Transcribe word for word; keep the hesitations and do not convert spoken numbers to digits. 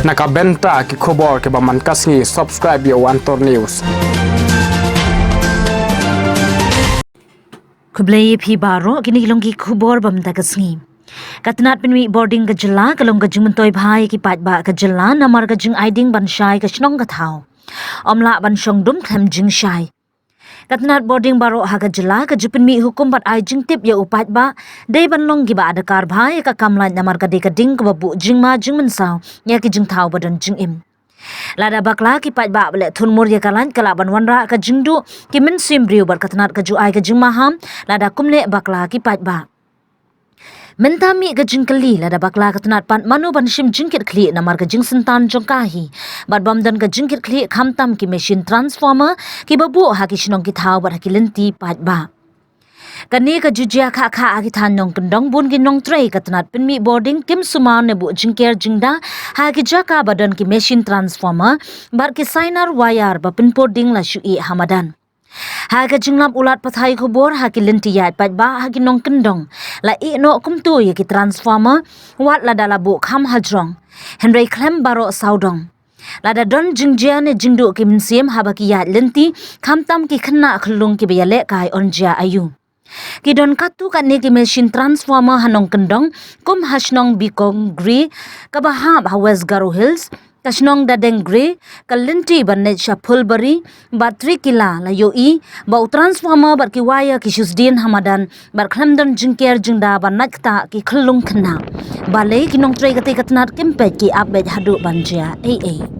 Na ka bynta ki khubor kiba man ka sngi, subscribe ïa u Antor News. Khublei ïa phi baroh, kine ki long ki khubor ba mynta ka sngi. Ka tnat pynmih bording ka jylla ka long ka jingmyntoi bha ïa ki paidbah ka jylla namar ka jingai ding ban shai ka shnong ka thaw. Ym lah ban shong dum khlem jingshai. Ka tnat bording baroh ha ka jylla ka ju pynmih hukum bad ai jingtip ïa u paidbah, dei ban long kiba adakar bha ïa ka kam lait namar ka dei ka ding kaba buh jingma jingmynsaw ïa ki jingthaw ba don jingim. Lada bakla ki paidbah ba leh thunmur ïa ka lait, ka lah ban wanrah ka jingduh ki mynsiem briew bad ka tnat ka ju ai ka jingmaham lada kum leh bakla ki paidbah. Mynta mih ka jingkylli, lada bakla ka tnat pat mano ban shim jingkitkhlieh namar ka jingsyntan jong ka hi. Bad bym don ka jingkitkhlieh khamtam ki machine transformer kiba buh ha ki shnong ki thaw bad ha ki lynti paidbah. Kane ka ju jia khah khah ha ki thaiñ nongkyndong, bun ki nongtrei ka tnat pynmih bording kim sumar ne buh jingker jingda ha ki jaka ba don ki machine transformer bad ki sainar wire ba pynpur ding la shu ïeh ha madan. Ha ka jinglap u lad pathai khubor ha ki lynti ïaid paidbah ha ki nongkyndong, la ïeh noh kumto ïa ki transformer wat lada la buh kham hajrong, hynrei khlem baroh sawdong. Lada don jingjia ne jingduh ki mynsiem haba ki ïaid lynti, khamtam ki khynnah khyllung kiba ïalehkai, yn jia aïu? Ki don katto katne ki machine transformer ha nongkyndong, kum ha shnong Bikongri kaba hap ha West Garo Hills, ka shnong Dadengri, ka lynti ban leit sha Phulbari bad Trikila, la ïohi ba u transformer bad ki wire ki shu sdien ha madan bad khlem don jingker jingda ban lait ktah ki khyllung khynnah. Balei ki nongtrei katei ka tnat kim peit, ki ap beit haduh ban jia ei ei?